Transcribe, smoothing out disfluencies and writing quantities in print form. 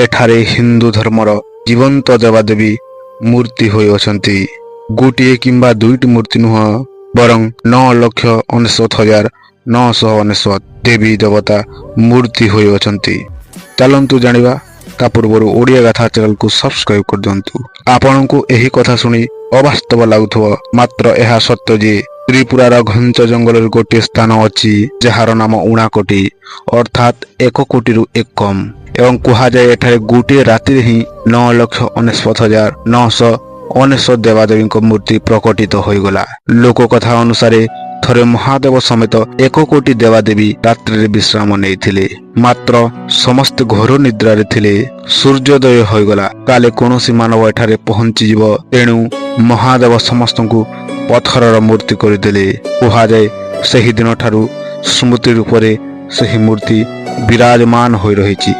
ଏଠାରେ ହିନ୍ଦୁ ଧର୍ମର ଜୀବନ୍ତ ଦେବାଦେବୀ ମୂର୍ତ୍ତି ହୋଇଅଛନ୍ତି। ଗୋଟିଏ କିମ୍ବା ଦୁଇଟି ମୂର୍ତ୍ତି ନୁହଁ, ବରଂ 9,99,999 ଦେବୀ ଦେବତା ମୂର୍ତ୍ତି ହୋଇଅଛନ୍ତି। ଚାଲନ୍ତୁ ଜାଣିବା। ତା ପୂର୍ବରୁ ଓଡ଼ିଆ ଗାଥା ଚ୍ୟାନେଲକୁ ସବସ୍କ୍ରାଇବ କରିଦିଅନ୍ତୁ। ଆପଣଙ୍କୁ ଏହି କଥା ଶୁଣି ଅବାସ୍ତବ ଲାଗୁଥିବ, ମାତ୍ର ଏହା ସତ୍ୟ ଯେ ତ୍ରିପୁରାର ଘଞ୍ଚ ଜଙ୍ଗଲରେ ଗୋଟିଏ ସ୍ଥାନ ଅଛି, ଯାହାର ନାମ ଉଣାକୋଟି, ଅର୍ଥାତ୍ 1 କୋଟିରୁ ଏକ କମ୍। ଏବଂ କୁହାଯାଏ, ଏଠାରେ ଗୋଟିଏ ରାତିରେ ହିଁ 9,99,999 ଦେବାଦେବୀଙ୍କ ମୂର୍ତ୍ତି ପ୍ରକଟିତ ହୋଇଗଲା। ଲୋକକଥା ଅନୁସାରେ, ଥରେ ମହାଦେବ ସମେତ 1 କୋଟି ଦେବାଦେବୀ ରାତ୍ରିରେ ବିଶ୍ରାମ ନେଇଥିଲେ। ମାତ୍ର ସମସ୍ତେ ଘୋର ନିଦ୍ରାରେ ଥିଲେ। ସୂର୍ଯ୍ୟୋଦୟ ହୋଇଗଲା। କାଳେ କୌଣସି ମାନବ ଏଠାରେ ପହଞ୍ଚିଯିବ, ତେଣୁ ମହାଦେବ ସମସ୍ତଙ୍କୁ ପଥରର ମୂର୍ତ୍ତି କରିଦେଲେ। କୁହାଯାଏ, ସେହି ଦିନଠାରୁ ସ୍ମୃତି ରୂପରେ ସେହି ମୂର୍ତ୍ତି ବିରାଜମାନ ହୋଇ ରହିଛି।